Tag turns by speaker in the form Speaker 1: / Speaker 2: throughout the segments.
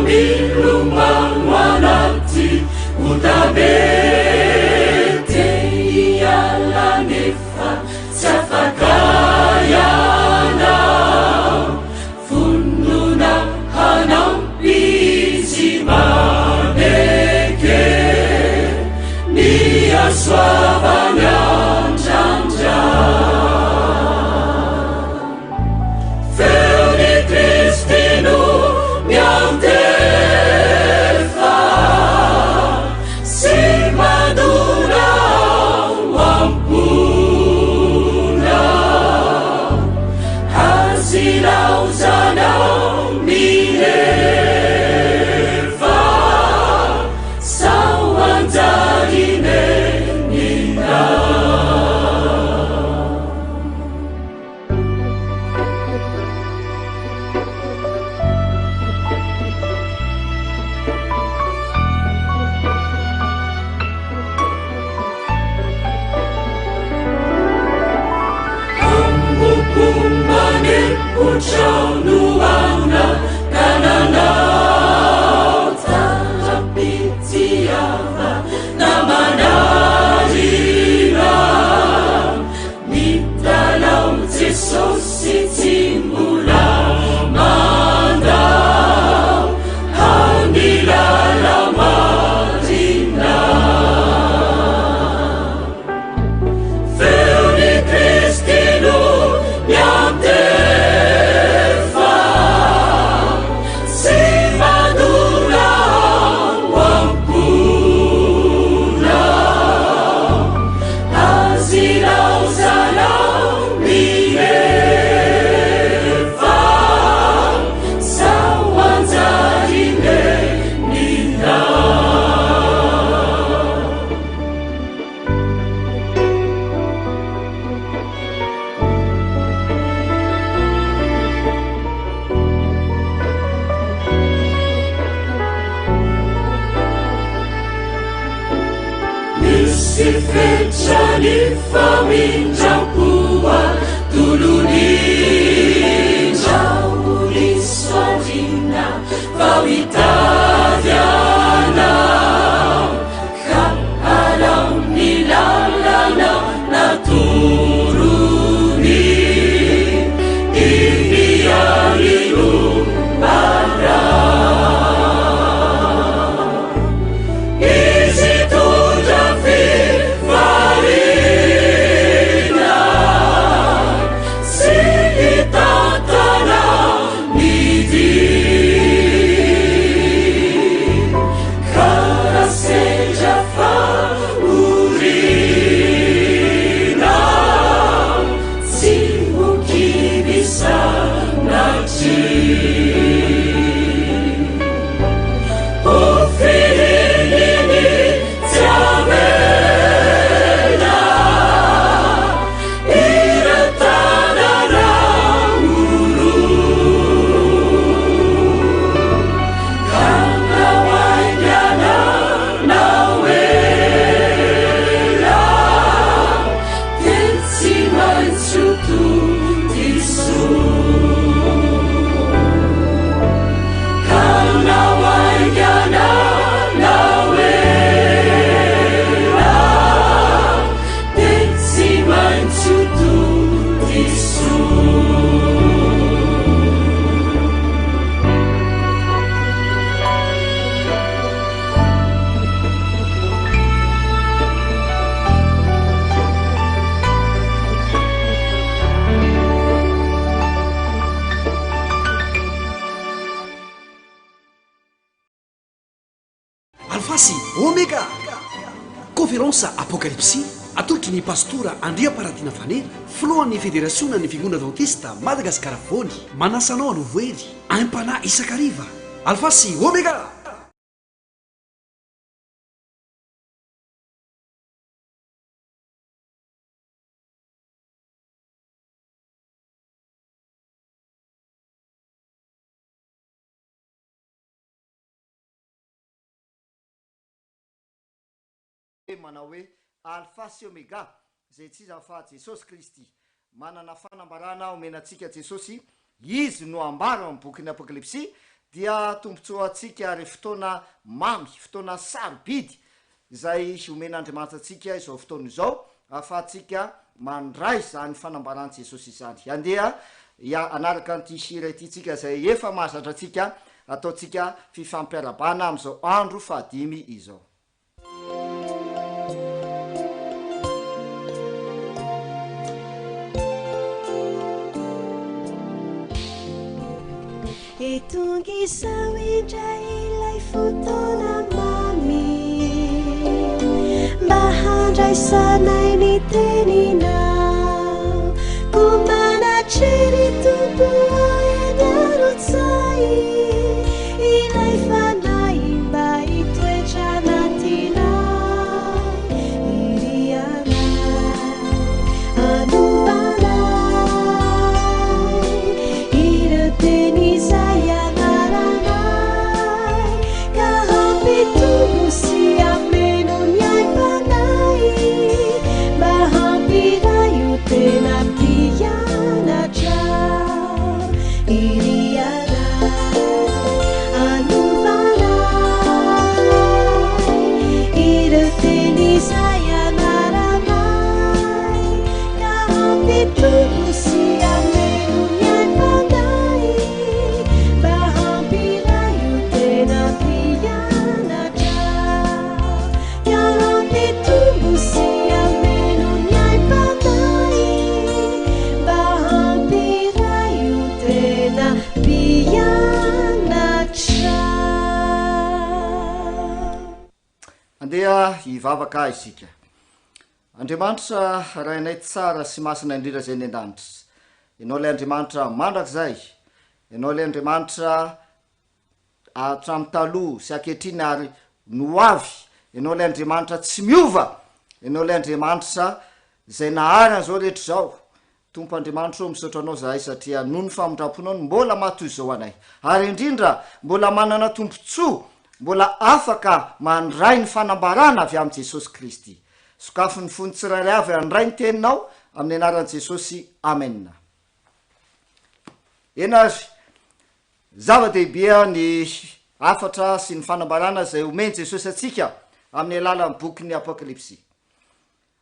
Speaker 1: milomano anaty ota be Te hiala nefa tsy afaka ianao Vonona hanampy izy maneke ny hasoavany andrandra. Feon'i Kristy no miantefa sy mandona ao am-ponao. Azy ilaozanao mihefa sao hanjary nenina. Mitalaho Jesosy tsy mbola mandao Hany lala-marina. Feon'i Kristy no miantefa Sy mandona ao am-ponao. Azy ilaozanao mihefa Sao hanjary nenina. Misy fetra ny famindram-po atolony Raorisy aoriana vao hitady anao Ka alao ny lalana natorony Iny ary no marina Izy hitondra fifaliana sy hitantana ny dia. Ka raha sendra fahoriana, tsy ho kivy sanatria. Ho fihininy tsy avela ireo tanana oro. Ka na ho haingana na ho ela dia tsy maintsy ho tody soa. Ka na ho haingana na ho ela dia tsy maintsy ho tody soa.
Speaker 2: Alpha sy Omega! Konferansa Apokalypsy atolotry ny Pastora Andriamparadina Fanera, filohan'ny Federasionan'ny Fiangonana Advantista Madagasikara Afovoany. Manasa anao hanovo hery aim-panahy isan-kariva. Alpha sy Omega!
Speaker 3: Manao hoe Alfa sy Omega, izay tsy iza fa Jesosy Kristy. Manana fanambarana omena antsika Jesosy, Izy no ambara ao amin'ny bokin'ny Apokalypsy. Dia tombontsoa ho antsika ary fotoana mamy, fotoana sarobidy izay omen'Andriamanitra antsika izao fotoana izao ahafahantsika mandray izany fanambaran'i Jesosy izany. Andeha hanaraka an'ity hira ity tsika izay efa mahazatra antsika, ataontsika fifampiarabana amin'izao andro fahadimy izao.
Speaker 1: E tonga izao indray ilay fotoana mamy Mba handraisanay ny teninao Koa manatreha ry Tompo ô eny arotsay Ilay fanahy mba hitoetra anatinay Irianay Anombanay Ireo teny izay ianaranay Ka hampitombo sy hameno ny aim-panahy Mba hampiray ho tena mpianatra Irianay Anombanay Ireo teny izay ianaranay Ka hampitombo sy hameno ny aim-panahy Mba hampiray ho tena mpianatra Ka hampitombo sy hameno ny aim-panahy Mba hampiray ho tena mpianatra.
Speaker 3: Andeha hivavaka isika. Andriamanitra Rainay tsara sy masina indrindra izay any an-danitra. Ianao ilay Andriamanitra mandrakizay. Ianao ilay Andriamanitra hatramin'ny taloha sy ankehitriny ary ny ho avy. Ianao ilay Andriamanitra tsy miova. Ianao ilay Andriamanitra izay nahary an'izao rehetra izao. Tompo Andriamanitra ô, misaotra Anao zahay satria noho ny famindramponao no mbola maha toy izao anay. Ary indrindra mbola manana tombontsoa, mbola afaka mandray ny fanambarana avy amin'i Jesosy Kristy. Sokafy ny fon'ny tsirairay avy handray ny Teninao, amin'ny anaran'i Jesosy, amena. Eny ary, zava-dehibe ny hafatra sy ny fanambarana izay omen'i Jesosy antsika amin'ny alalan'ny bokin'ny Apokalypsy.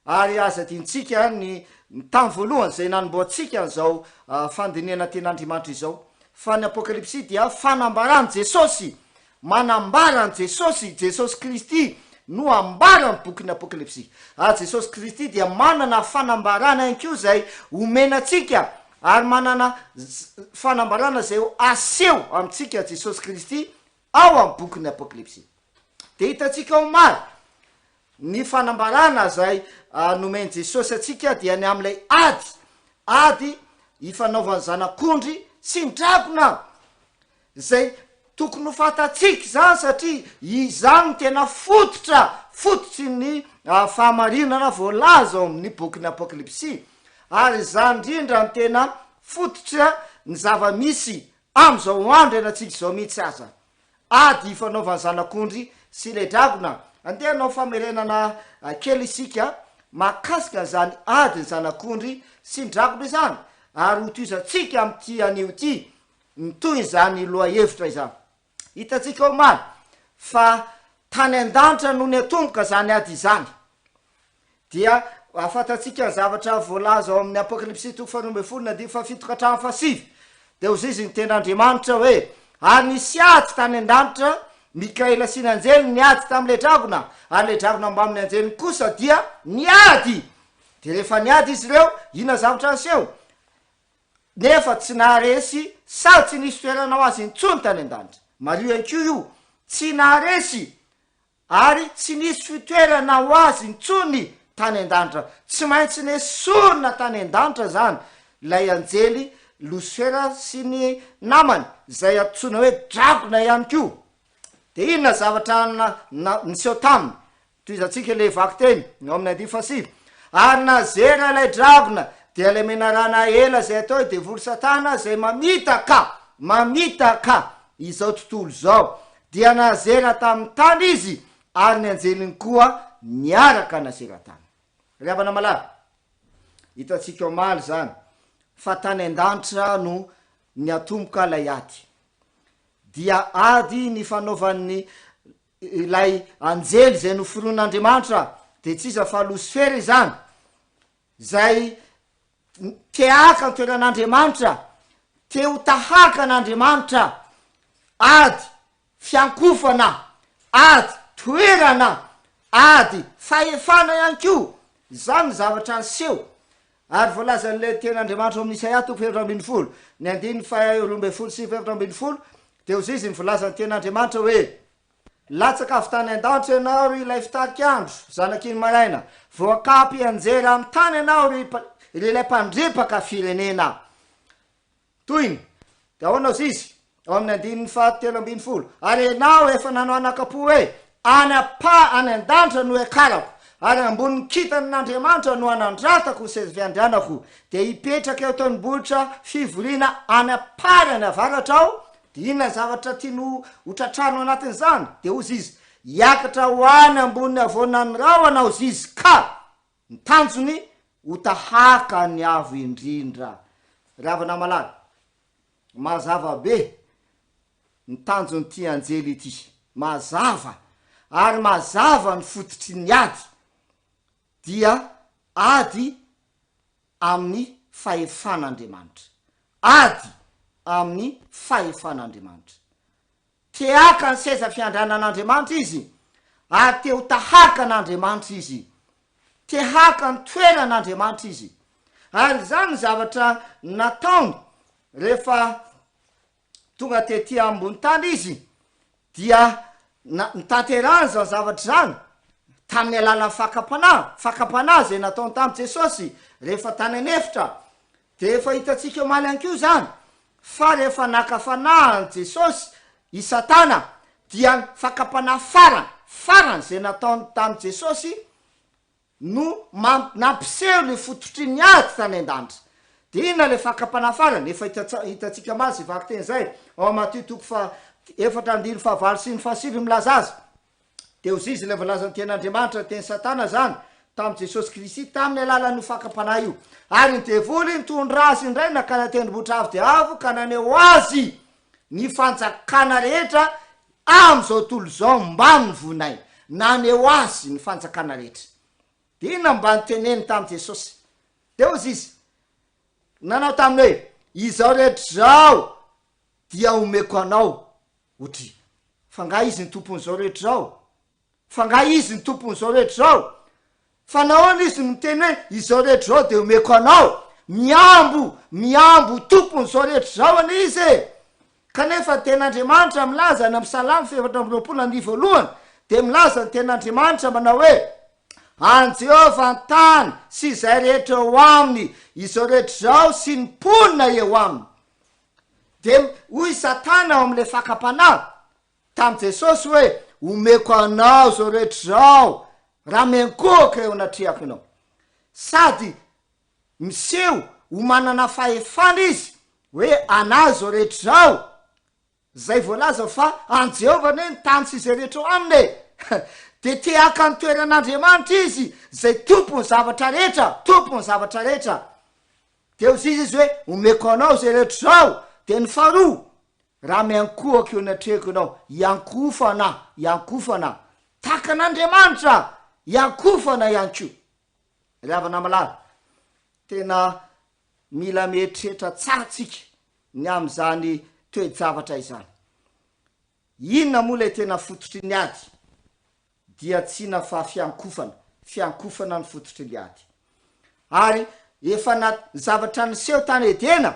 Speaker 3: Ary aza adinontsika ny tamin'ny voalohany izay nanombohantsika an'izao fandinihana tenin'Andriamanitra izao, fa ny Apokalypsy dia fanambaran'i Jesosy, manambara an'i Jesosy, Jesosy Kristy no ambaran'ny bokin'ny Apokalypsy. Ary Jesosy Kristy dia manana fanambarana ihany koa izay omena antsika, ary manana fanambarana izay aseho amintsika Jesosy Kristy ao amin'ny bokin'ny Apokalypsy. Dia hitantsika omaly ny fanambarana izay nomen'i Jesosy antsika dia ny amin'ilay ady, ady ifanaovan'ny zanak'ondry sy ny dragona, izay tokony ho fantatsika izany satria izany no tena fototra, fototry ny fahamarinana voalaza ao amin'ny bokin'ny Apokalypsy, ary izany indrindra no tena fototra ny zava-misy amin'izao andro iainantsika izao mihitsy aza. Ady ifanaovan'ny zanak'ondry sy ilay dragona. Andeha hanao famerenana kely isika mahakasika an'izany adin'ny zanak'ondry sy ny dragona izany, ary hotohizantsika amin'ity anio ity ny tohin'izany lohahevitra izany. Hitantsika omaly fa tany an-danitra no niatomboka izany ady izany. Dia ahafantatsika ny zavatra voalaza ao amin'ny Apokalypsy toko faharoa ambin'ny folo ny andininy fahafito ka hatramin'ny fahasivy. Dia hoy izy ny tenin'Andriamanitra hoe, Ary nisy ady tany an-danitra, Mikaela sy ny anjeliny niady tamin'ilay dragona, ary ilay dragona mbamin'ny anjeliny kosa dia niady. Dia rehefa niady izy ireo, inona zavatra niseho? Nefa tsy naharesy sady tsy nisy toerana ho azy intsony tany an-danitra. Mariho ihany koa io, tsy naharesy Ary tsy nisy fitoerana ho azy intsony tany an-danitra. Tsy maintsy nesorina tany an-danitra izany ilay anjely Losifera sy ny namany, izay antsoina hoe dragona ihany koa. Dia inona zavatra niseho taminy? Tohizantsika ilay vakiteny ao amin'ny andininy fahasivy. Ary nazera ilay dragona, dia ilay menarana ela izay atao hoe devoly Satana, izay mamitaka, mamitaka izao tontolo izao. Dia nazera tamin'ny tany izy, ary ny anjeliny koa niaraka nazera taminy. Ry havana malala, hitantsika omaly izany, fa tany an-danitra no niatomboka ilay ady. Dia ady nifanaovan'ny ilay anjely izay noforonin'Andriamanitra, dia tsy iza fa Losifera izany, izay te haka ny toeran'Andriamanitra, te ho tahaka an'Andriamanitra, ady fiankofana, ady toerana, ady fahefana ihany koa, izany ny zavatra niseho. Ary voalazan'ilay tenin'Andriamanitra ao amin'ny Isaia toko faha-14, ny andininy faha-12 sy faha-14, dia hoy izy ny voalazan'ny tenin'Andriamanitra hoe, Latsaka avy tany an-danitra ianao, ry ilay fitarik'andro, zanaky ny maraina, voakapy hianjera amin'ny tany ianao, ry ry ilay mpandripaka firenena. Tohiny, dia ahoana hozy izy? Ao amin'ny andininy fahatelo ambin'ny folo, Ary ianao efa nanao anakam-po hoe, Any am-pa, any an-danitra no hiakarako, ary ambonin'ny kintan'Andriamanitra no hanandratako ny seza fiandrianako, dia hipetraka eo an-tendrombohitra fivoriana any am-parany avaratra aho, Dia inona ny zavatra tiany ho tratrarina ao anatin'izany? Dia hozy izy, Hiakatra ho any ambonin'ny havoanan'ny rahona hozy izy, ka ny tanjony ho tahaka ny Avo Indrindra. Ry havana malala, mazava be ny tanjon'ity anjely ity. Mazava, ary mazava ny fototry ny ady, dia ady amin'ny fahefan'Andriamanitra. Ady amin'ny fahefan'Andriamanitra. Te haka ny seza fiandrianan'Andriamanitra izy, ary te ho tahaka an'Andriamanitra izy. Te haka ny toeran'Andriamanitra izy. Ary izany ny zavatra nataony rehefa tonga tety ambony tany izy, dia na, notanterahany izany zavatra izany tamin'ny alalan'ny fakam-panahy, fakam-panahy izay nataony tamin'i Jesosy rehefa tany an'efitra. Dia efa hitantsika omaly ihany koa izany fa rehefa naka fanahy an'i Jesosy i Satana dia ny fakam-panahy farany, farany izay nataony tamin'i Jesosy no mamp nampiseho le fototry ny ady tany an-danitra. Dia inona ilay fakam-panahy farany? Efa hitatsa hitantsika omaly izay vakiteny izay, ao amin'ny Matio toko faha efatra andininy fahavalo sy ny fahasivy milaza azy. Dia hozy izy ilay voalazan'ny tenin'Andriamanitra, ny tenin'i Satana izany, tamin'i Jesosy Kristy tamin'ny alalan'io fakam-panahy io. Ary ny devoly nitondra azy indray nankany an-tendrombohitra avo dia avo ka naneho azy ny fanjakana rehetra amin'izao tontolo izao mbamin'ny voninahiny. Naneho azy ny fanjakana rehetra. Dia inona no mba noteneniny tamin'i Jesosy? Dia hozy izy, nanao taminy hoe, Izao rehetra izao dia omeko anao Otri. Fa nga izy ny tompon'izao rehetra izao? Fa nga izy ny tompon'izao rehetra izao? Fa nahoana izy no miteny hoe izao rehetra izao dia omeko anao? Mihambo, mihambo ho tompon'izao rehetra izao anie izy e! Kanefa ny tenin'Andriamanitra milaza any amin'ny Salamo faha-24 andininy voalohany dia milaza ny tenin'Andriamanitra manao hoe, An'i Jehovah ny tany sy izay rehetra eo aminy, izao rehetra izao sy ny mponina eo aminy. Dia hoy Satana ao amin'ilay fakam-panahy tamin'i Jesosy hoe, Omeko anao izao rehetra izao, raha miankohoka eo anatrehako ianao. Sady miseho ho manana fahefana izy hoe an'ahy izao rehetra izao, izay voalaza fa an'i Jehovah anie ny tany sy izay rehetra ao aminy e! Dia te haka ny toeran'Andriamanitra izy, izay tompon'ny zavatra rehetra, tompon'ny zavatra rehetra. Dia hoy izy hoe, Omeko anao izay rehetra izao. Dia ny faharoa, raha miankohoka eo anatrehako ianao, hiankohofana, hiankohofana, tahaka an'Andriamanitra, hiankohofana ihany koa. Ry havana malala, tena mila mieritreritra tsara tsika ny amin'izany toe-javatra izany. Inona moa ilay tena fototry ny ady? Dia tsy inona fa fiankofana, fiankofana no fototry ny ady. Ary efa na, ny zavatra niseho tany Edena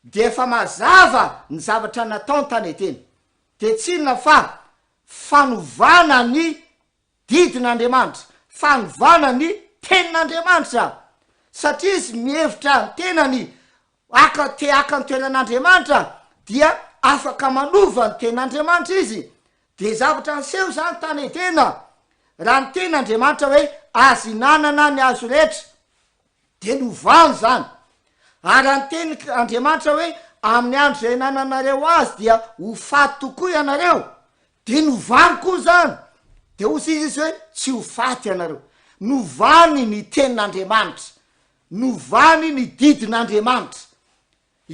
Speaker 3: dia efa mazava ny zavatra nataony tany Edena. Dia tsy inona fa fanovana ny Didin'Andriamanitra, fanovana ny Tenin'Andriamanitra, satria izy mihevitra ny tenany haka, te haka ny toeran'Andriamanitra, dia afaka manova ny Tenin'Andriamanitra izy. Dia zavatra niseho izany tany Edena, raha niteny Andriamanitra hoe azo ihinanana ny hazo rehetra, Dia novany izany. Ary raha niteny Andriamanitra hoe, Amin'ny andro izay hinananareo azy dia ho faty tokoa ianareo, dia novany koa izany. Dia hoy izy hoe, Tsy ho faty ianareo. Novany ny tenin'Andriamanitra. Novany ny didin'Andriamanitra.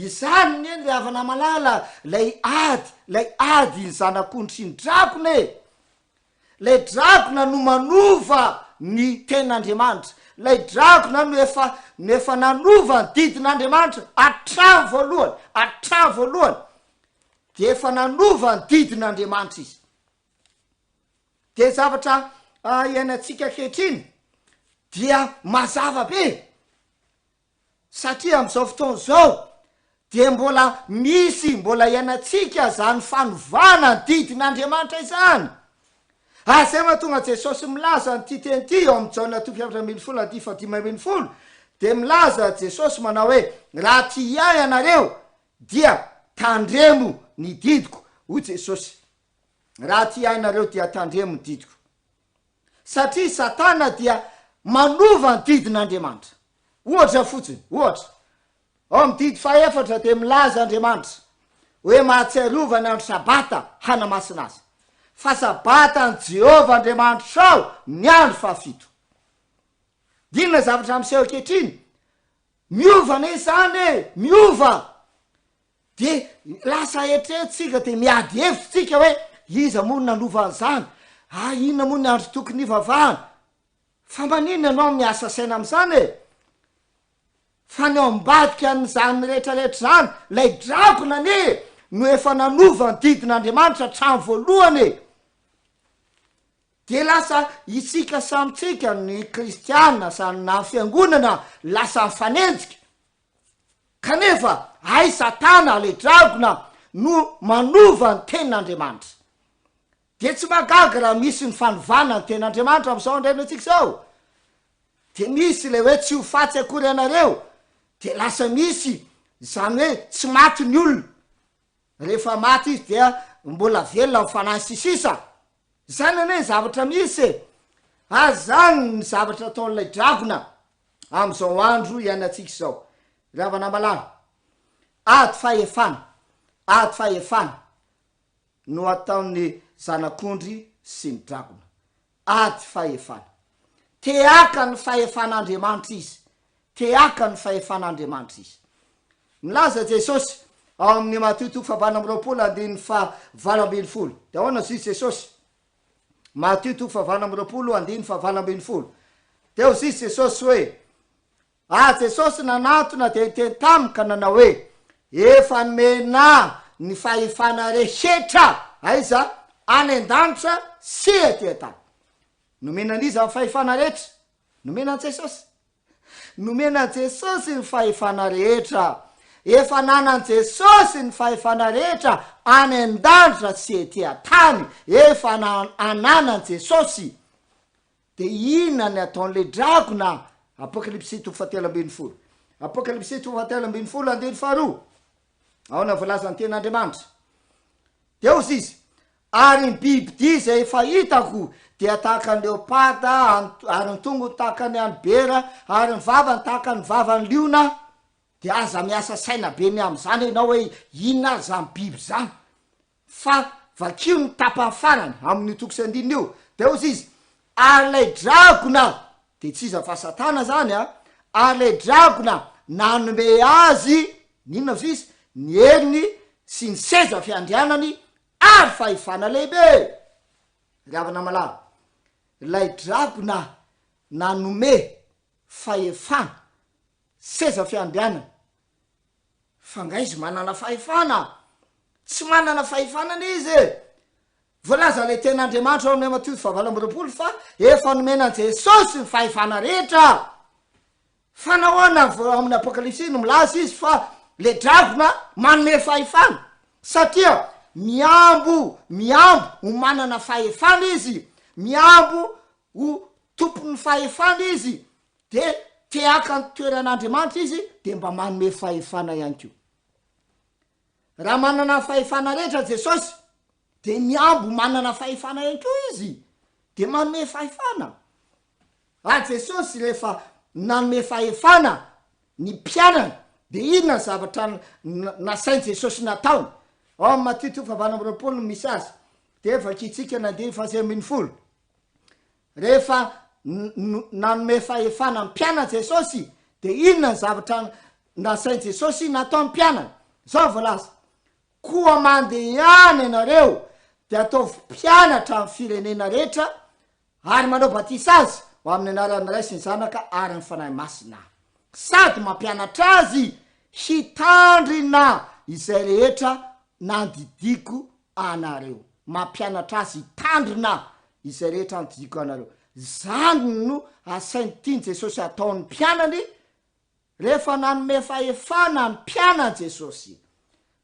Speaker 3: Izany anie ry havana malala lay ady, lay ady ny zanak'ondry sy ny drakona e! Lay dragona no manova ny tenin'Andriamanitra, lay dragona no efa no efa nanova ny didin'Andriamanitra hatramin'ny voalohany, hatramin'ny voalohany dia efa nanova ny didin'Andriamanitra izy. Dia zavatra iainantsika ankehitriny dia mazava be. Satria amin'izao fotoana izao dia mbola misy mbola iainantsika izany fanovana ny didin'Andriamanitra izany. Ary izay mahatonga Jesosy milaza an'ity teny ity ao amin'ny Jaona toko 14 andininy faha-15 dia milaza Jesosy manao hoe raha tia ahy ianareo dia tandremo ny didiko hoy Jesosy. Raha tia ahy ianareo dia tandremo ny didiko. Satria Satana dia manova ny didin'Andriamanitra. Ohatra fotsiny, ohatra, ao amin'ny didy fahefatra dia milaza Andriamanitra hoe mahatsiarova ny andro Sabata hanamasina azy. Fa Sabatan'i Jehovah Andriamanitrao ny andro fahafito. Inona zavatra miseho ankehitriny? Miova anie izany e! Miova! De lasa eritreretintsika de miady hevitra tsika hoe iza moa no nanova an'izany? Ah inona moa ny andro tokony hivavahana? Fa maninona ianao miasa saina amin'izany e? Fa ny ao ambadika an'izany rehetra rehetra izany, ilay dragona anie no efa nanova ny didin'Andriamanitra hatramin'ny voalohany e! De lasa isika samy tsika, ny kristiana sa na ny fiangonana lasa mifanenjika. Kanefa hay Satana le dragona no manova ny tenin'Andriamanitra. Dia tsy mahagaga raha misy ny fanovana ny tenin'Andriamanitra amin'izao andrianantsika izao. Dia misy ilay hoe tsy ho faty akory ianareo, dia lasa misy izany hoe tsy maty ny olona. Rehefa maty izy dia mbola velona ny fanahy sy sisa. Izany anie ny zavatra misy e! Ary izany ny zavatra ataon'ilay dragona amin'izao andro iainantsika izao. Ry havana malala, ady fahefana, ady fahefana no ataon'ny zanak'ondry sy ny dragona. Ady fahefana. Te haka ny fahefan'Andriamanitra izy. Te haka ny fahefan'Andriamanitra izy. Milaza Jesosy ao amin'ny Matio toko fahavalo amby 20 andininy faha 18. Dia ahoana hoy Jesosy? Matio toko fahavalo amby 20 andininy faha 18. Dia hoy Jesosy hoe, Ary Jesosy nanantona dia niteny taminy ka nanao hoe, Efa nomena ny fahefana rehetra, aiza? Any an-danitra sy ety an-tany. Nomena an'iza ny fahefana rehetra? Nomena an'i Jesosy. Nomena an'i Jesosy ny fahefana rehetra. Efa nanan'i Jesosy ny fahefana rehetra any an-danitra sy ety an-tany. Efa ananan'i Jesosy. Dia inona ny ataon'ilay dragona? Apokalypsy toko fahatelo ambin'ny folo. Apokalypsy toko fahatelo ambin'ny folo andininy faharoa. Ahoana ny voalazan'ny tenin'Andriamanitra? Dia hozy izy, ary ny bibidia izay efa hitako dia tahaka ny leoparda, ary ny tongony tahaka ny an'ny bera, ary ny vavany tahaka ny vavan'ny liona. Dia aza miasa saina be ny amin'izany ianao hoe inona ary izany biby izany. Fa vakio ny tapany farany amin'io toko sy andininy io, dia hozy izy, Ary ilay dragona, dia tsy iza fa Satana izany an, ary ilay dragona nanome azy, ny inona hozy izy, ny heriny sy ny seza fiandrianany ary fahefana lehibe. Ry havana malala, ilay dragona nanome fahefana, seza fiandrianana, Fa nga izy manana fahefana? Tsy manana fahefana anie izy e! Voalaza ilay tenin'Andriamanitra ao amin'ny Matio fahavalo amby 20 fa efa nomena an'i Jesosy ny fahefana rehetra. Fa nahoana vao ao amin'ny Apokalypsy no milaza izy fa le dragona manome fahefana? Satria mihambo, mihambo ho manana fahefana izy, mihambo ho tompon'ny fahefana izy, De te haka ny toeran'Andriamanitra izy de mba manome fahefana ihany koa. Raha manana ny fahefana rehetra Jesosy de mihambo manana fahefana ihany koa izy de manome fahefana. Ary Jesosy rehefa nanome fahefana ny mpianany de inona ny zavatra nasain'i Jesosy nataony? Ao amin'ny Matio toko fahavalo amby 20 no misy azy. De vakintsika ny andininy faha-19. Rehefa nanome fahefana ny mpianany Jesosy, dia inona ny zavatra nasain'i Jesosy nataon'ny mpianany? Izao voalaza, Koa mandehana ianareo dia ataovy mpianatra ny firenena rehetra ary manao batisa azy ho amin'ny anaran'ny Ray sy ny Zanaka ary ny Fanahy Masina, sady mampianatra azy hitandrina izay rehetra nandidiako anareo. Mampianatra azy hitandrina izay rehetra andidiako anareo. Izany no asain'ny tian'i Jesosy hataon'ny mpianany Rehefa nanome fahefana ny mpianany Jesosy,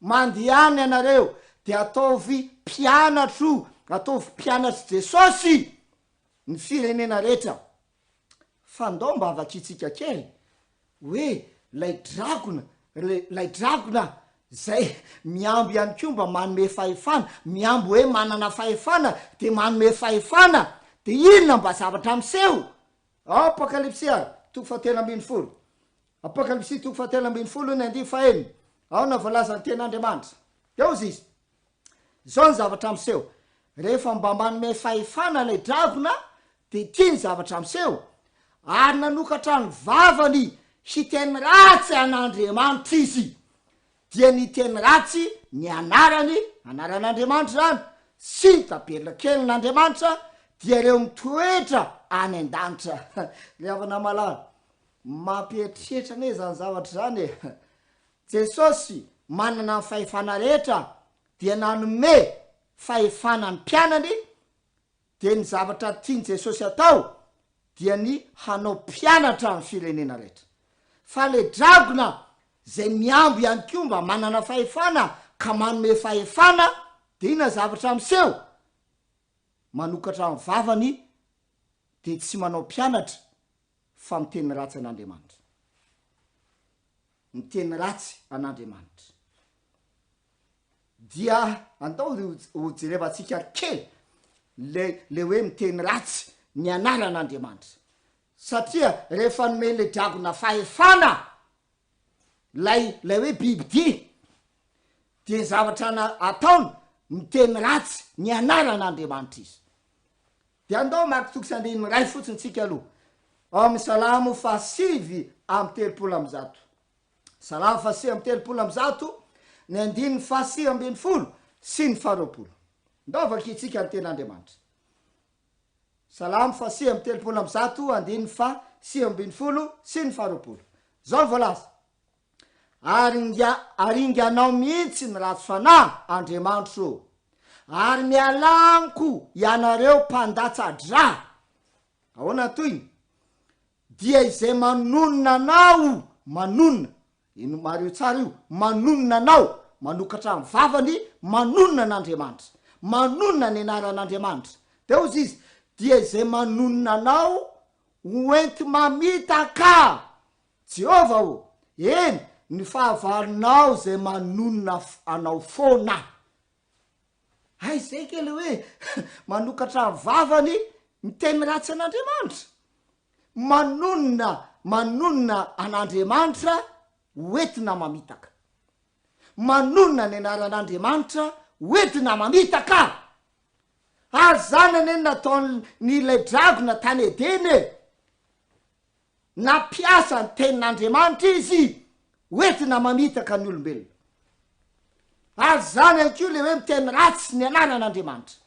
Speaker 3: Mandehana ianareo dia ataovy mpianatro, ataovy mpianatr'i Jesosy ny firenena rehetra. Fa ndao mba vakintsika kely hoe lay dragona, lay dragona zay mihambo ihany koa mba manome fahefana, mihambo hoe manana fahefana dia manome fahefana, dia inona mba zavatra miseho? Apokalypsy ary, toko fahatelo ambin'ny folo. Apokalypsy toko fahatelo ambin'ny folo ny andiany fahenina. Ao no voalazan'ny tenin'Andriamanitra. Dia hozy izy, Izao ny zavatra miseho, rehefa mba manome fahefana ilay dragona, dia ity ny zavatra miseho, Ary nanokatra ny vavany hiteny ratsy an'Andriamanitra izy. Dia niteny ratsy ny anarany, anaran'Andriamanitra izany, sy ny tabernakelin'Andriamanitra, dia ireo mitoetra any an-danitra. Ry havana malala, mampieritreritra anie izany zavatra izany e! Jesosy manana ny fahefana rehetra dia nanome fahefana ny mpianany, Dia ny zavatra tian'i Jesosy atao dia ny hanao mpianatra ny firenena rehetra. Fa le dragona zay mihambo ihany koa mba manana fahefana ka manome fahefana dia inona zavatra miseho? Manokatra ny vavany dia tsy manao mpianatra fa miteny ratsy an'Andriamanitra. Miteny ratsy an'Andriamanitra. Dia andao ho jerevantsika kely le le hoe miteny ratsy ny anaran'Andriamanitra. Satria rehefa nomen'ilay dragona fahefana lay lay hoe bibidia dia ny zavatra na ataony miteny ratsy ny anaran'Andriamanitra izy. Dia andao maka toko sy andininy iray fotsiny tsika aloha ao amin'ny Salamo faha-139. Salamo faha-139, ny andininy faha-19 sy ny faha-20. Ndao vakintsika ny Tenin'Andriamanitra. Salamo faha-139, andininy faha-19 sy ny faha-20. Izao no voalaza, Aringa, aringanao mihitsy ny ratsy fanahy, Andriamanitro ô, ary mialà amiko ianareo mpandatsa-drà. Ahoana ny tohiny? Dia izay manonona anao, manonona, ino mariho tsara io, manonona anao, manokatra ny vavany, manonona an'Andriamanitra, manonona ny anaran'Andriamanitra. Dia hozy izy, dia izay manonona anao ho enti-mamitaka, Jehovah ô, eny, ny fahavalonao izay manonona anao foana. Hay zay ke le hoe manokatra ny vavany miteny ratsy an'Andriamanitra. Manonona manonona an'Andriamanitra hoentina mamitaka. Manonona ny anaran'Andriamanitra hoentina mamitaka. Ary zany anie no nataon'ilay dragona tany Edena e. Nampiasa ny Tenin'Andriamanitra izy hoentina mamitaka ny olombelona. Ary izany ihany koa ilay hoe miteny ratsy ny anaran'Andriamanitra.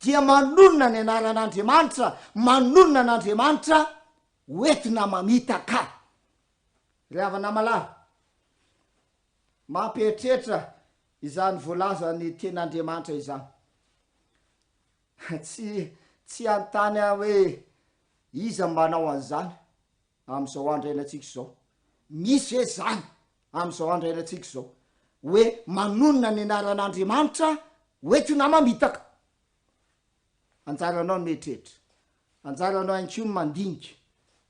Speaker 3: Dia manonona ny anaran'Andriamanitra, manonona an'Andriamanitra hoentina mamitaka. Ry havana malala, mampieritreritra izany voalazan'ny Tenin'Andriamanitra izany. Tsy, tsy hanontany aho hoe Iza no manao an'izany amin'izao andro iainantsika izao? Misy ve izany amin'izao andro iainantsika izao? Hoe manonona ny anaran'Andriamanitra hoentina mamitaka. Anjaranao ny mieritreritra. Anjaranao ihany koa ny mandinika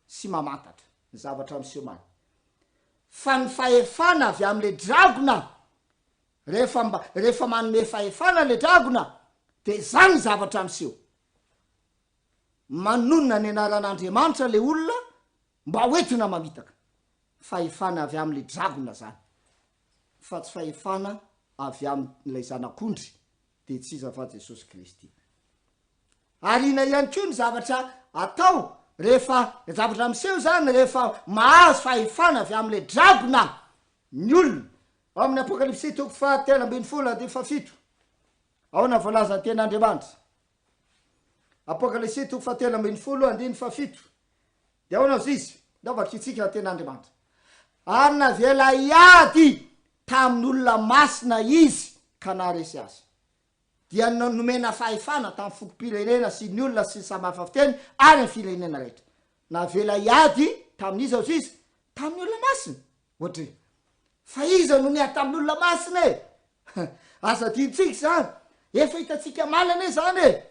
Speaker 3: sy mamantatra ny zavatra miseho marina. Fa ny fahefana avy amin'ilay dragona, rehefa mba, rehefa manome fahefana ilay dragona, dia izany ny zavatra miseho. Manonona ny anaran'Andriamanitra le olona mba hoentina mamitaka. Fahefana avy amin'ilay dragona zany fa tsy fahefana avy amin'ilay zanak'ondry dia tsy iza fa Jesosy Kristy. Ary ina ihany koa ny zavatra atao rehefa zavatra miseho zany rehefa mahazo fahefana avy amin'ilay dragona ny olona. Ao amin'ny Apokalypsy toko faha-13 andininy fahafito, ahoana ny voalazan'ny Tenin'Andriamanitra? Apokalypsy toko faha-13 andininy fahafito. Dia ahoana hozy izy? Ndao vakintsika ny Tenin'Andriamanitra. Ary navela hiady tamin'olona masina izy ka naharesy azy. Dia nomena fahefana tamin'ny fokom-pirenena sy ny olona sy ny samy hafa fiteny ary ny firenena rehetra. Navela hiady tamin'iza hozy izy? Tamin'ny olona masina. Ohatry. Fa iza no niady tamin'ny olona masina e? Aza adinontsika izany. Efa hitantsika omaly anie izany e!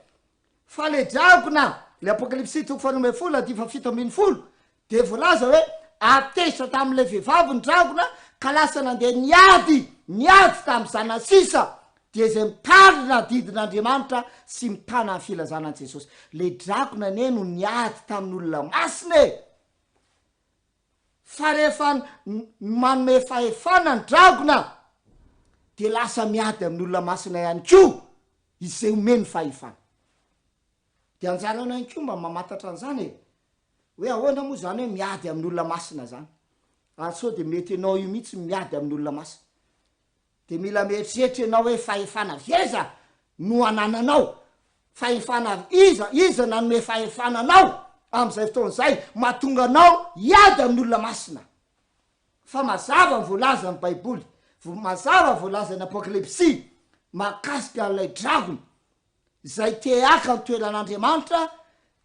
Speaker 3: Fa le dragona, le Apokalypsy toko faharoa ambin'ny folo andininy faha-17, dia voalaza hoe ary tezitra tamin'ilay vehivavy ny dragona ka lasa nandeha niady, niady tamin'ny zanany sisa, dia izay mitandrina ny didin'Andriamanitra sy mitana ny filazana an'i Jesosy. Le dragona anie no niady tamin'olona masina e! Fa rehefa manome fahefana ny dragona dia lasa miady amin'ny olona masina ihany koa izay omeny fahefana. Dia anjaranao ihany koa mba mamantatra an'izany e! Hoe ahoana moa izany hoe miady amin'ny olona masina izany? Ary sao dia mety ianao io mihitsy miady amin'ny olona masina? Dia mila mieritreritra ianao hoe fahefana avy aiza no anananao? Fahefana avy iza? Iza nanome fahefana anao amin'izay fotoana izay mahatonga anao hiady amin'ny olona masina? Fa mazava ny voalazan'ny Baiboly, mazava ny voalazan'ny Apokalypsy mahakasika an'ilay dragona. Izay te haka ny toeran'Andriamanitra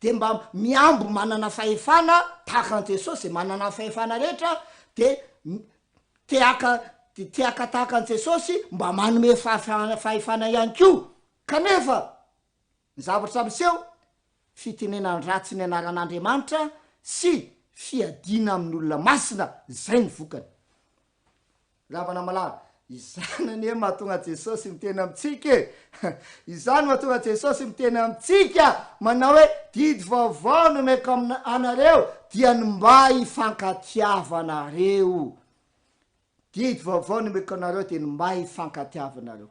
Speaker 3: dia mba mihambo manana fahefana tahaka an'i Jesosy, izay manana ny fahefana rehetra dia te haka te haka tahaka an'i Jesosy mba manome fahafahana fahefana ihany koa. Kanefa ny zavatra miseho, fitenenan-dratsy ny anaran'Andriamanitra sy fiadiana amin'olona masina, izay ny vokany. Ravana malala, izany anie mahatonga Jesosy miteny amintsika e! Izany mahatonga Jesosy miteny amintsika manao hoe didy vaovao no omeko amina anareo dia ny mba hifankatiavanareo. Didy vaovao no omeko anareo dia ny mba hifankatiavanareo.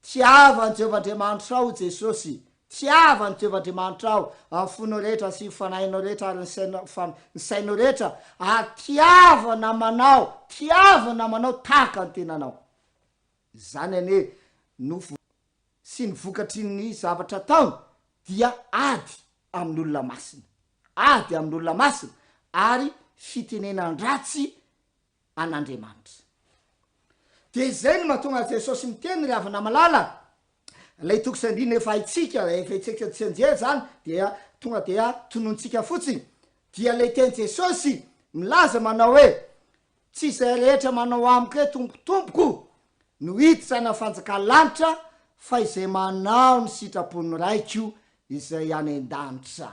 Speaker 3: Tiava an'i Jehovah Andriamanitrao, hoy Jesosy. Tiava an'i Jehovah Andriamanitrao amin'ny fonao rehetra sy ny fanahinao rehetra ary ny sainao, fa, ny sainao rehetra, ary tiava namanao, tiava namanao tahaka ny tenanao. Izany anie no sy ny vokatry ny zavatra ataony dia ady amin'ny olona masina. Ady amin'ny olona masina ary fitenenan-dratsy an'Andriamanitra. Dia izay no mahatonga an'i Jesosy miteny, ry havana malala, ilay toko sy andininy efa haintsika, efa haintsika tsianjery izany, dia tonga dia tonontsika fotsiny, dia ilay teny Jesosy milaza manao hoe, Tsy izay rehetra manao amiko hoe Tompo, Tompoko no hiditra any amin'ny fanjakan'ny lanitra, fa izay manao ny sitrapon'ny Raiko izay any an-danitra.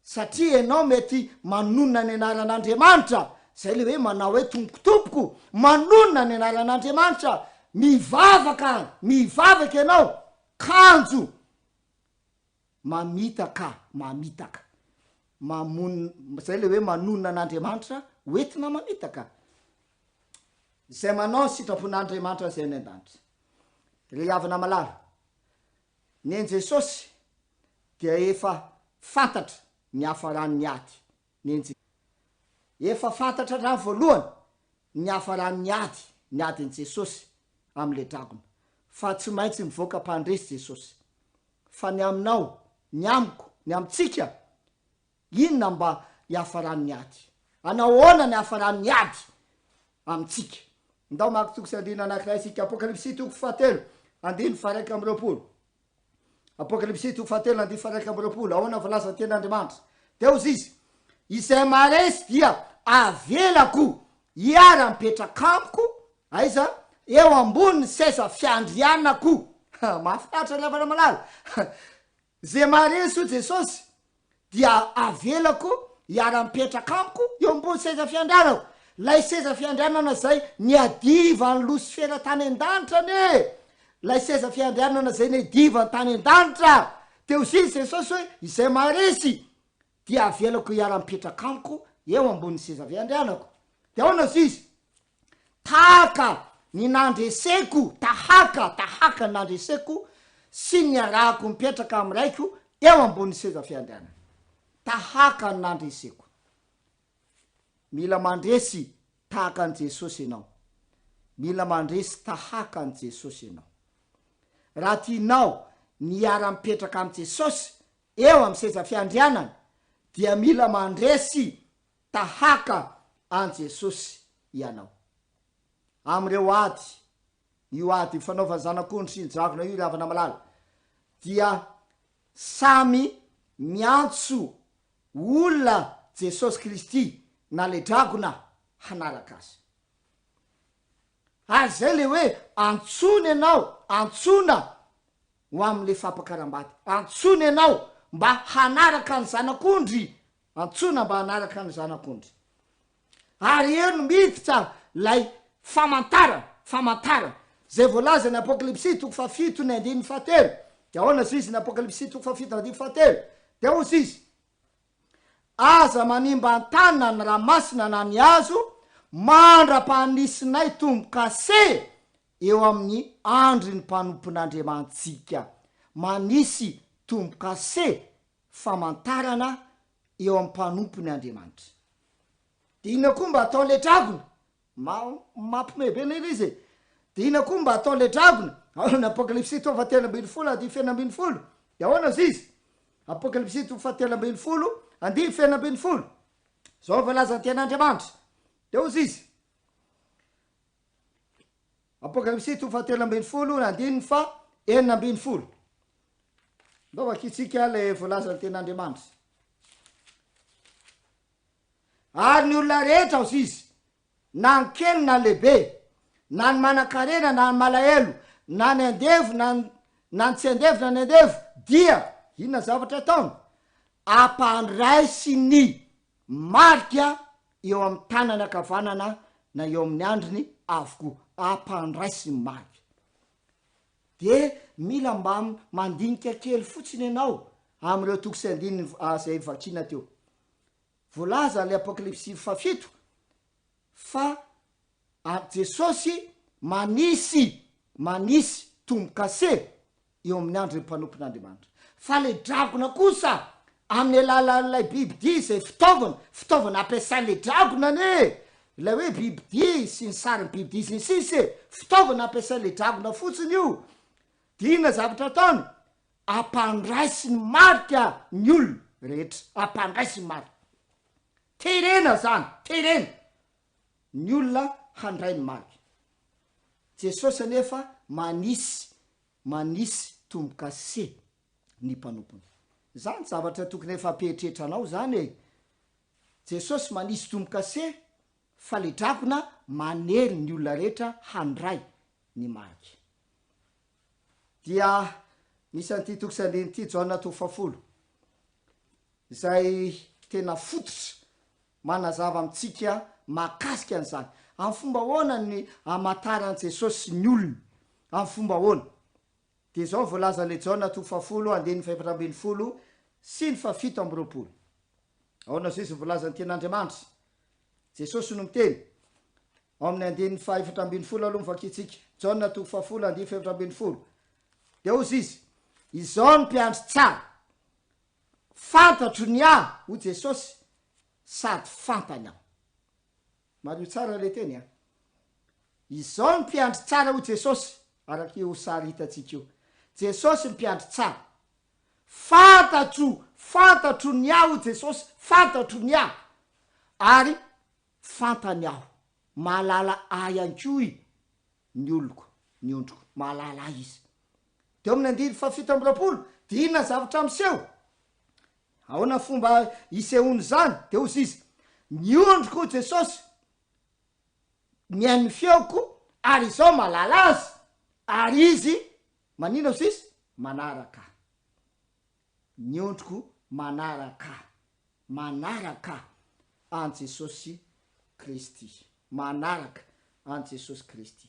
Speaker 3: Satria ianao mety manonona ny anaran'Andriamanitra, zay le hoe manao hoe tompoko tompoko, manonona ny anaran'Andriamanitra, mivavaka, mivavaka ianao, kanjo mamitaka, mamitaka, mamon-, zay le hoe manonona an'Andriamanitra ho entina mamitaka, izay manao ny sitrapon'Andriamanitra izay any an-danitra. Ry havana malala, Ny an'i Jesosy dia efa fantatra ny hafaran'ny ady. Ny an'i Efa fantatra hatramin'ny voalohany ny hafaran'ny ady, ny adin'i Jesosy amin'ilay dragona. Fa tsy maintsy mivoaka mpandresy Jesosy. Fa ny aminao, ny amiko, ny amintsika, Inona mba hiafaran'ny ady? Anahoana ny hiafaran'ny ady amintsika? Ndao maka toko sy andininy anankiray isika. Apokalypsy toko fahatelo, andininy faha-21. Apokalypsy toko fahatelo, andininy faha-21. Ahoana ny voalazan'ny tenin'Andriamanitra? Dia hozy izy, Izay maharesy dia avelako hiara-mipetraka amiko, aiza? Eo ambonin'ny seza fiandrianako. Mahafinaritra ry havana malala. Izay maharesy hoy Jesosy dia avelako hiara-mipetraka amiko eo ambony seza fiandrianako. Ilay seza fiandrianana izay niadivan'i Losifera tany an-danitra anie e! Ilay seza fiandrianana izay niadivany tany an-danitra. Dia hoy Jesosy hoe, izay maharesy dia avelako hiara-mipetraka amiko eo ambonin'ny seza fiandrianako. Dia ahoana hoy izy? Tahaka ny nandreseko, tahaka, tahaka ny nandreseko sy ny niarahako mipetraka amin'ny Raiko eo ambonin'ny seza fiandrianana. Tahaka ny nandreseko. Mila mandresy. tahaka an'i Jesosy ianao. Mila mandresy tahaka an'i Jesosy ianao. Raha tianao ny hiara-mipetraka amin'i Jesosy eo amin'ny seza fiandrianana dia mila mandresy tahaka an'i Jesosy ianao. Amin'ireo ady, io ady ifanaovan'ny zanak'ondry sy ny dragona io ry havana malala, dia samy miantso olona Jesosy Kristy na le dragona hanaraka azy. Ary zay le hoe antsoina ianao, antsoina ho amin'le fampakaram-bady. Antsoina ianao mba hanaraka ny zanak'ondry, antsoina mba hanaraka ny zanak'ondry. Ary eo no miditra lay famantarana, famantarana, zay voalazan'ny Apokalypsy toko fahafito ny andininy fahatelo. De ahoana hozy izy ny Apokalypsy toko fahafito andininy fahatelo? De hozy izy, Aza manimba an-tany na ny ranomasina na ny hazo, mandra-panisinay tombo-kase eo amin'ny andrin'ny mpanompon'Andriamanitsika. Manisy tombo-kase famantarana eo amin'ny mpanompony Andriamanitra. Dia inona koa mba ataon'ilay dragona? Ma, mampiomehy be anie ilay izy e! Dia inona koa mba ataon'ilay dragona? Ao amin'ny Apokalypsy toko fahatelo ambin'ny folo andininy fahenina ambin'ny folo. Dia ahoana hozy izy? Apokalypsy toko fahatelo ambin'ny folo andininy fahenina ambin'ny folo. Izao no voalazan'ny tenin'Andriamanitra. Dia hozy izy. Apokalypsy toko fahatelo ambin'ny folo andininy fahenina ambin'ny folo. Ndao vakintsika ilay voalazan'ny tenin'Andriamanitra. Ary ny olona rehetra, hozy izy, na ny kely na ny lehibe, na ny manan-karena na ny malahelo, na ny andevo na ny na ny tsy andevo na ny andevo, dia, inona ny zavatra ataony? Ampandraisiny marika eo amin'ny tanany ankavanana na eo amin'ny andriny avokoa. Ampandraisiny marika. De mila mba mandinika kely fotsiny ianao amin'ireo toko sy andininy izay vakiana teo. Voalaza ilay Apokalypsy fahafito fa Jesosy manisy manisy tombo-kase eo amin'ny andron'ny mpanompon'Andriamanitra. Fa ilay dragona kosa amin'ny alalan'ilay bibidia izay fitaovana, fitaovana ampiasain'ilay dragona anie e! Ilay hoe bibidia sy ny sarin'ny bibidia sy ny sisa e! Fitaovana ampiasain'ilay dragona fotsiny io. Dia inona zavatra ataony? Ampandraisiny marika ny olona rehetra, ampandraisiny marika. Terena zany, terena ny olona handray ny marika. Jesosy anefa manisy, manisy tombo-kase ny mpanompony. Zany zavatra tokony efa hampieritreritra anao zany e! Jesosy manisy tombo-kase fa le dragona manery ny olona rehetra handray ny marika. Dia misy an'ity toko sy andininy ity, Jaona toko fahafolo, izay tena fototra manazava amintsika mahakasika an'izany. Amin'ny fomba ahoana ny hamantaran'i Jesosy ny olony? Amin'ny fomba ahoana? Dia izao no voalazan'ilay Jaona toko fahafolo andininy fahefatra ambin'ny folo sy ny fahafito amby roapolo. Ahoana izao izy no voalazan'ny tenin'Andriamanitra? Jesosy no miteny. Ao amin'ny andininy faha-14 aloha no vakintsika. Jaona toko fahafolo andininy faha-14. Dia hozy izy, Izao no mpiandry tsara. Fantatro ny ahy, hoy Jesosy, sady fantany aho. Mariho tsara ilay teny an. Izao no mpiandry tsara hoy Jesosy, araka io sary hitantsika io. Jesosy no mpiandry tsara. Fantatro, fantatro ny ahy hoy Jesosy, fantatro ny ahy. Ary Fantany aho. Mahalala ahy ihany koa i ny oloko, ny ondriko. Mahalala ahy izy. Teo amin'ny andininy fahafito amby roapolo, dia inona ny zavatra miseho? Ahoana ny fomba isehoan'izany? Dia hozy izy, Ny ondriko, hoy Jesosy, mihaino ny feoko, ary izaho mahalala azy, ary izy, maninona hozy izy? Manaraka ahy. Ny ondriko manaraka ahy. Manaraka an'i Jesosy Kristy. Manaraka an'i Jesosy Kristy.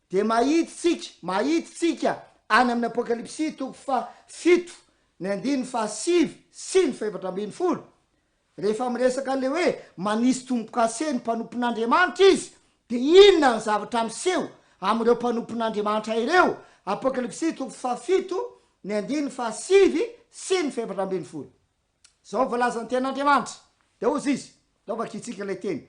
Speaker 3: Dia mahita tsika, mahita tsika any amin'ny Apokalypsy toko faha fito ny andininy faha sivy sy ny fahefatra ambin'ny folo, rehefa miresaka an'ilay hoe manisy tombo-kase ny mpanompon'Andriamanitra izy, dia inona ny zavatra miseho amin'ireo mpanompon'Andriamanitra ireo? Apokalypsy toko fahafito ny andininy fahasivy sy ny fahefatra ambin'ny folo. Izao no voalazan'ny Tenin'Andriamanitra. Dia hozy izy, ndao vakintsika ilay teny.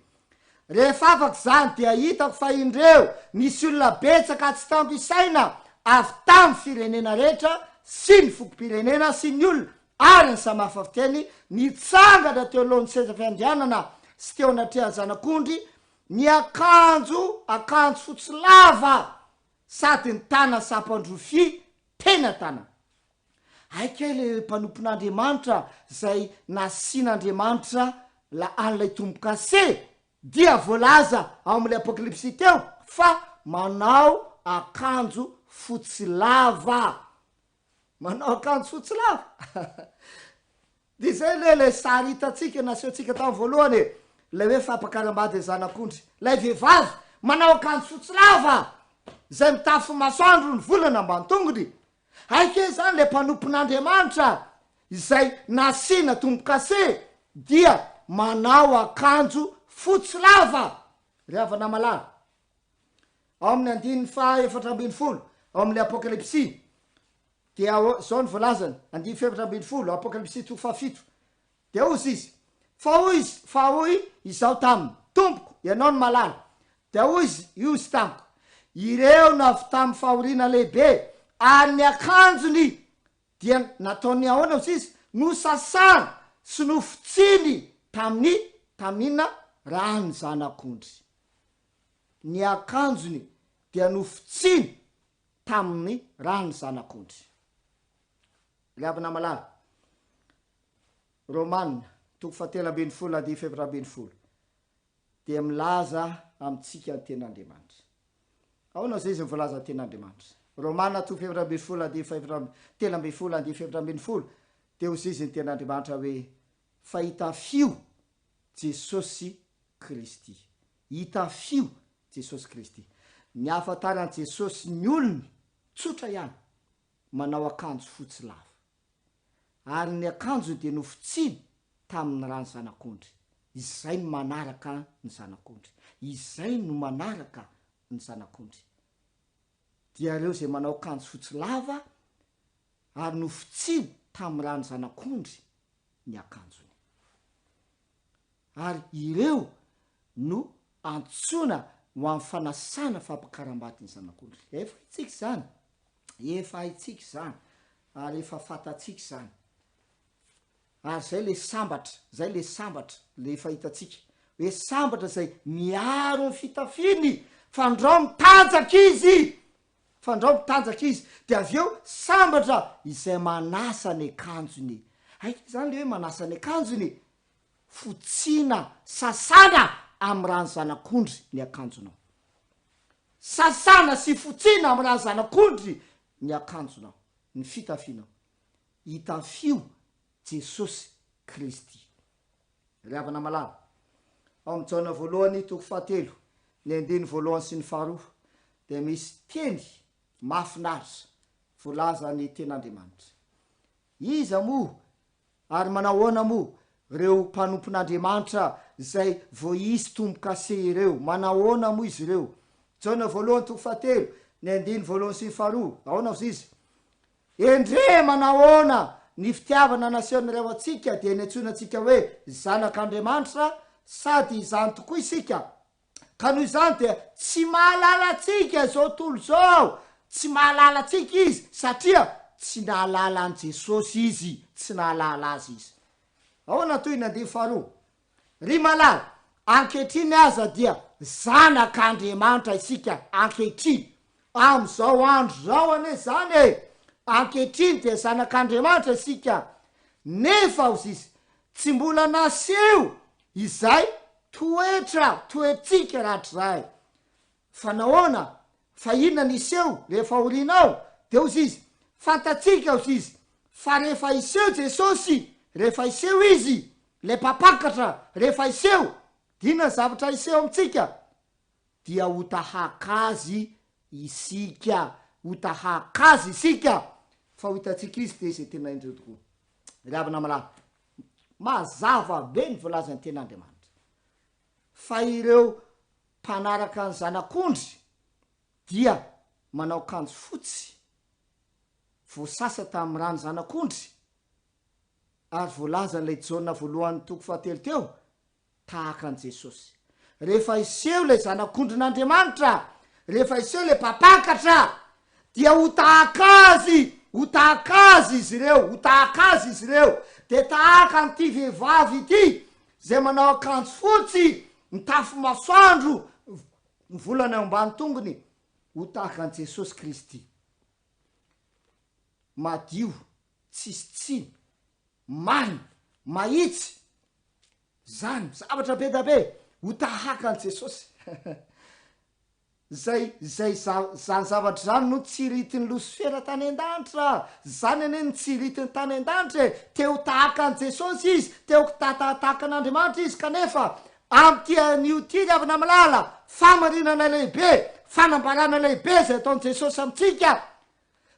Speaker 3: Rehefa afaka izany dia hitako fa indreo nisy olona betsaka tsy tambo isaina avy tamin'ny firenena rehetra sy ny fokom-pirenena sy ny olona ary ny samy hafa fiteny nitsangana teo alohan'ny seza fiandrianana sy teo anatrehan'ny Zanak'ondry niakanjo akanjo fotsy lava sady nitana sampan-drofia teny an-tanany. Hay kay le mpanompon'Andriamanitra zay nasian'Andriamanitra la an'ilay tombokase dia voalaza ao amin'ilay apokalypsy teo fa manao akanjo fotsy lava. Manao akanjo fotsy lava. Dia izay le ilay sary hitantsika nasehontsika tamin'ny voalohany e, ilay hoe fampakaram-bady ny zanak'ondry. Ilay vehivavy manao akanjo fotsy lava izay mitafy masoandro ny volana ambany tongony. Hay kay izany ilay mpanompon'Andriamanitra izay nasiana tombo-kase dia manao akanjo fotsy lava. Ry havana malala, ao amin'ny andininy faha 14 ao amin'ilay Apokalypsy Dia izao no voalazany, andininy fahefatra 14, Apokalypsy toko fahafito, Dia hozy izy, Fa hoy izy, fa hoy izaho taminy, Tompoko, ianao no mahalala. Dia hoy izy, izy tamiko, Ireo no avy tamin'ny fahoriana lehibe, ary ny akanjony dia nataony ahoana, hozy izy, nosasany sy nofotsiny tamin'ny, tamin'ny inona? Ran'ny Zanak'ondry. Ny akanjony dia nofotsiny tamin'ny ran'ny Zanak'ondry. Ry havana malala, Romana, toko fahatelo 12 andininy fahefatra 14, dia milaza amintsika ny Tenin'Andriamanitra. Ahoana izay izy ny voalazan'ny Tenin'Andriamanitra? Romana, toko fahefatra 14 andininy fahefatra amby, 13 andininy fahefatra 14, dia hoy izy ny Tenin'Andriamanitra hoe, Fa hitafio Jesosy Kristy. Hitafio Jesosy Kristy. Ny ahafantaran'i Jesosy ny olony, tsotra ihany, manao akanjo fotsy lava. Ary ny akanjony dia nofotsiany tamin'ny ran'ny Zanak'ondry. Izay no manaraka ny Zanak'ondry. Izay no manaraka ny Zanak'ondry. Dia ireo izay manao akanjo fotsy lava ary nofotsiany tamin'ny ran'ny Zanak'ondry ny akanjony. Ary ireo no antsoina ho amin'ny fanasana fampakaram-bady ny Zanak'ondry. Efa haintsika izany. Efa haintsika izany. Ary efa fantatsika izany. Ary izay le sambatra, izay le sambatra, le efa hitantsika. Hoe sambatra izay miaro ny fitafiany, fandrao mitanjaka izy. Fandrao mitanjaka izy. Dia avy eo sambatra izay manasa ny akanjony. Hay izany le hoe manasa ny akanjony. Fotsiana, sasana amin'ny ràn'ny zanak'ondry ny akanjonao. Sasana sy fotsiana amin'ny ràn'ny zanak'ondry ny akanjonao, ny fitafianao. Itafio Jesosy Kristy. Ry havana malala, ao amin'ny Jaona voalohany toko fahatelo, ny andininy voalohany sy ny faharoa, dia misy teny mahafinaritra voalazan'ny Tenin'Andriamanitra. Iza moa Ary manahoana moa reo mpanompon'Andriamanitra izay voaisy tombo-kase ireo? Manahoana moa izy ireo? Jaona voalohany toko fahatelo, ny andininy voalohany sy ny faharoa, ahoana hozy izy? Endrey manahoana ny fitiavana nasehon'ireo antsika dia niantsoina antsika hoe zanak'Andriamanitra, sady izany tokoa isika. Ka noho izany dia tsy mahalala antsika izao tontolo izao, tsy mahalala antsika izy satria tsy nahalala an'i Jesosy izy, tsy nahalala Azy izy. Ahoana toy ny andiany faharoa? Ry malala, ankehitriny aza dia zanak'Andriamanitra isika, ankehitriny. Amin'izao andro izao anie izany e! Ankehitriny dia zanak'Andriamanitra isika, nefa hozy izy, tsy mbola naseho izay toetra toetsika rahatrizay. Fa nahoana? Fa inona ny hiseho rehefa aoriana ao? Dia hozy izy, fantatsika hozy izy, fa rehefa hiseho Jesosy, rehefa hiseho Izy, ilay Mpampakatra, rehefa hiseho, dia inona ny zavatra hiseho amintsika? Dia ho tahaka Azy isika, ho tahaka Azy isika, fa ho hitantsika Izy dia izay tena indreo tokoa. Ry havana malala, Mazava be ny voalazan'ny Tenin'Andriamanitra fa ireo mpanaraka ny Zanak'ondry dia manao akanjo fotsy, voasasa tamin'ny ran'ny Zanak'ondry, ary voalazan'ilay Jaona voalohany toko fahatelo teo, tahaka an'i Jesosy. Rehefa hiseho ilay Zanak'ondrin'Andriamanitra, rehefa hiseho ilay Mpampakatra, dia ho tahaka Azy, ho tahaka Azy izy ireo, ho tahaka Azy izy ireo. Dia tahaka an'ity vehivavy ity, izay manao akanjo fotsy, mitafy masoandro, ny volana eo ambany tongony, ho tahaka an'i Jesosy Kristy. Madio, tsisy tsiny, marina, mahitsy, zany, zavatra be da be, ho tahaka an'i Jesosy. Zay, zay za, zany zavatra zany no tsiritin'i Losifera tany an-danitra. Zany anie no tsiritiny tany an-danitra e! Te ho tahaka an'i Jesosy izy, te ho tahaka an'Andriamanitra izy, kanefa amin'ity anio ity ry havana malala, fahamarinana lehibe, fanambarana lehibe izay ataon'i Jesosy amintsika,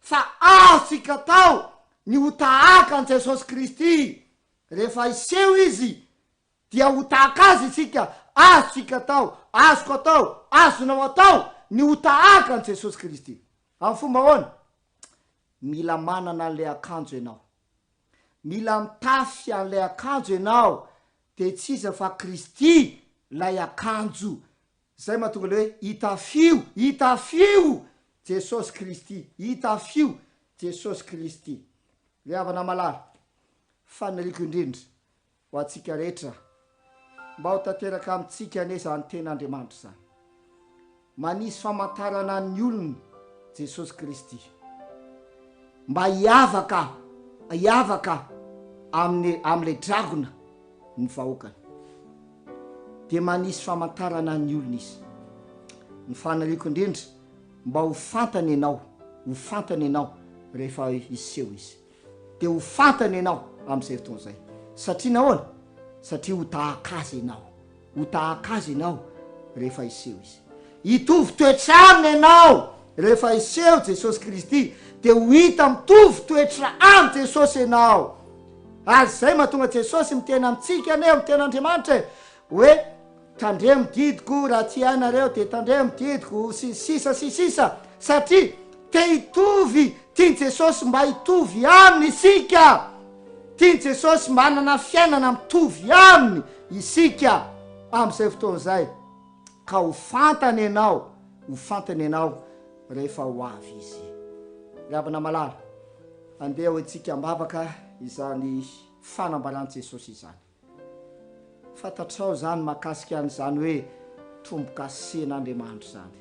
Speaker 3: fa azontsika atao ny ho tahaka an'i Jesosy Kristy rehefa hiseho Izy dia ho tahaka Azy isika, azontsika atao, azoko atao, azonao atao ny ho tahaka an'i Jesosy Kristy. Amin'ny fomba ahoana? Mila manana an'ilay akanjo ianao. Mila mitafy an'ilay akanjo ianao, dia tsy iza fa Kristy ilay akanjo. Izay mahatonga ilay hoe itafio, itafio Jesosy Kristy, itafio Jesosy Kristy. Ry havana malala, faniriako indrindra Ho antsika rehetra, mba ho tanteraka amintsika anie izany Tenin'Andriamanitra izany. Manisy famantarana ny olony Jesosy Kristy, mba hiavaka, hiavaka amin'ny, amin'ilay dragona ny vahoakany. Dia manisy famantarana ny olony Izy. Ny faniriako indrindra, mba ho fantany ianao, ho fantany ianao rehefa hiseho Izy. dia ho fantany ianao amin'izay fotoana izay. Satria nahoana? Satria ho tahaka azy ianao. Ho tahaka azy ianao rehefa hiseho izy. Hitovy toetra aminy ianao rehefa hiseho Jesosy Kristy, dia ho hita mitovy toetra amin'i Jesosy ianao. Ary izay mahatonga Jesosy miteny amintsika anie, miteny Andriamanitra e, hoe Tandremo didiko raha tsy hainareo dia tandremo didiko sy ny sisa sy sisa satria te hitovy tian'i Jesosy mba hitovy aminy isika tian'i Jesosy mba hanana fiainana mitovy aminy isika amin'izay fotoana izay ka ho fantany ianao ho fantany ianao rehefa ho avy izy ry havana malala andeha ho antsika am-bavaka izany fanambaran'i Jesosy izany. Fantatrao izany mahakasika an'izany hoe tombo-kasen'Andriamanitra izany.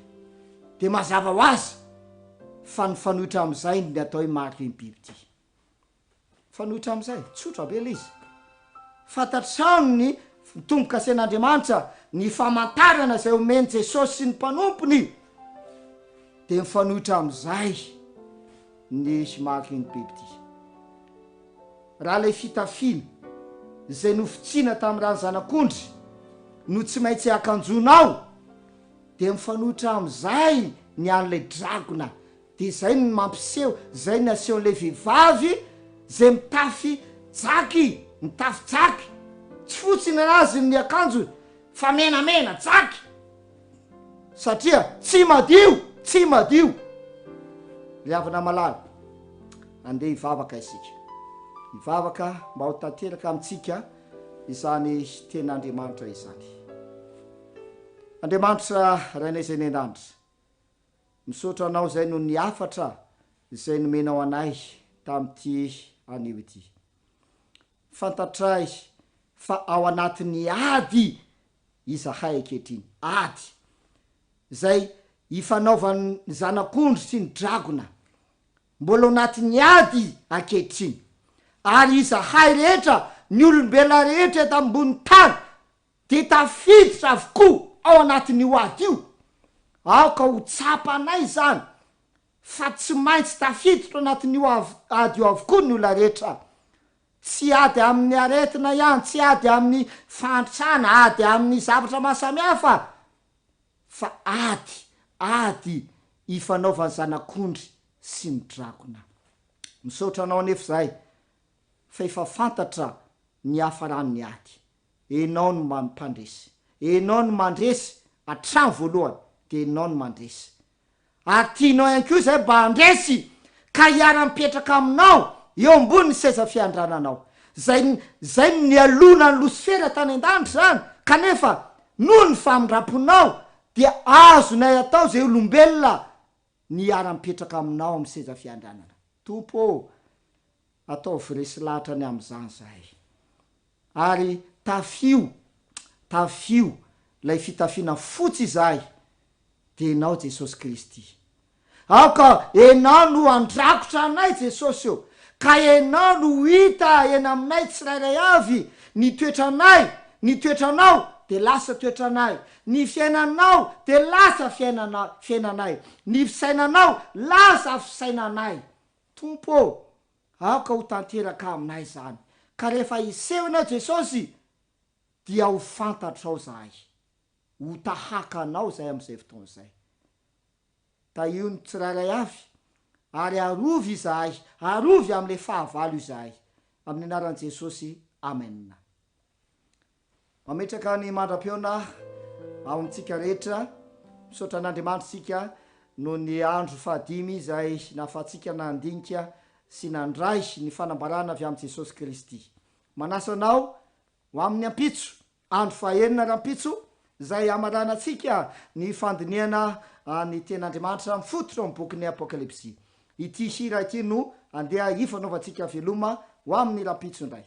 Speaker 3: Dia mazava ho azy fa nifanohitra amin'izay ny atao hoe mariky ny bibidia. Mifanohitra amin'izay, tsotra be ilay izy. Fantatrao ny tombo-kasen'Andriamanitra, ny famantarana izay omen'i Jesosy sy ny mpanompony, dia mifanohitra amin'izay ny mariky ny bibidia. Raha ilay fitafiana izay nofotsiana tamin'ny ran'ny zanak'ondry no tsy maintsy akanjoinao, dia mifanohitra amin'izay ny an'ilay dragona. Dia izay no mampiseho, izay no asehon'ilay vehivavy izay mitafy jaky, mitafy jaky. Tsy fotsy ny anazy ny akanjony fa menamena, jaky. Satria tsy madio, tsy madio. Ry havana malala, andeha hivavaka isika. Hivavaka mba ho tanteraka amintsika izany tenin'Andriamanitra izany. Andriamanitra Rainay izay any an-danitra, misaotra Anao izay noho ny hafatra izay nomenao anay tamin'ity anio ity. Fantatray fa ao anatin'ny ady izahay ankehitriny, ady izay ifanaovan'ny zanak'ondry sy ny dragona, mbola ao anatin'ny ady ankehitriny, ary izahay rehetra, ny olombelona rehetra eto ambonin'ny tany dia tafiditra avokoa ao anatin'io ady io, aoka ho tsapanay izany fa tsy maintsy tafiditra ao anatin'io ady io avokoa ny olona rehetra. Tsy ady amin'ny aretina ihany, tsy ady amin'ny fahantrana, ady amin'ny zavatra maro samihafa, fa ady, ady ifanaovan'ny zanak'ondry sy ny dragona. Misaotra anao anefa izahay fa efa fantatra ny hiafaran'ny ady. Enao no mpandresy. Enao no mandresy hatramin'ny voalohany dia enao no mandresy. Ary tianao ihany koa izahay mba handresy ka hiara-mipetraka aminao eo ambonin'ny seza fiandrananao. Izay, izay no nialona an'i Losifera tany an-danitra izany, kanefa. Noho ny famindram-ponao dia azonay atao izay olombelona ny hiara-mipetraka aminao amin'ny seza fiandrianana. Tompo ô, ataovy resy lahatra ny amin'izany izahay. Ary tafio, tafio ilay fitafiana fotsy izahay, dia Ianao Jesosy Kristy. Aoka Ianao no handrakotra anay Jesosy ô, ka Ianao no ho hita eny aminay tsirairay avy, ny toetranay, ny toetranao dia lasa toetranay, ny fiainanao dia lasa fiainana, fiainanay, ny fisainanao lasa fisainanay. Tompo ô, aoka ho tanteraka aminay izany, ka rehefa hiseho Ianao Jesosy dia ho fantatrao zahay, ho tahaka Anao izahay amin'izay fotoana izay. Tahio ny tsirairay avy, ary arovy izahay, arovy amin'ilay fahavalo izahay. Amin'ny anaran'i Jesosy, amena. Mametraka ny mandra-pihaona ao amintsika rehetra. Misaotra an'Andriamanitra isika noho ny andro fahadimy izay nahafahantsika nandinika sy nandray ny fanambarana avy amin'i Jesosy Kristy. Manasa anao ho amin'ny ampitso, andro fahenina rahampitso, izay hamaranantsika ny fandinihana ny Tenin'Andriamanitra mifototra ao amin'ny bokin'ny Apokalypsy. Ity hira ity no andeha hifanaovantsika veloma ho amin'ny rahampitso indray.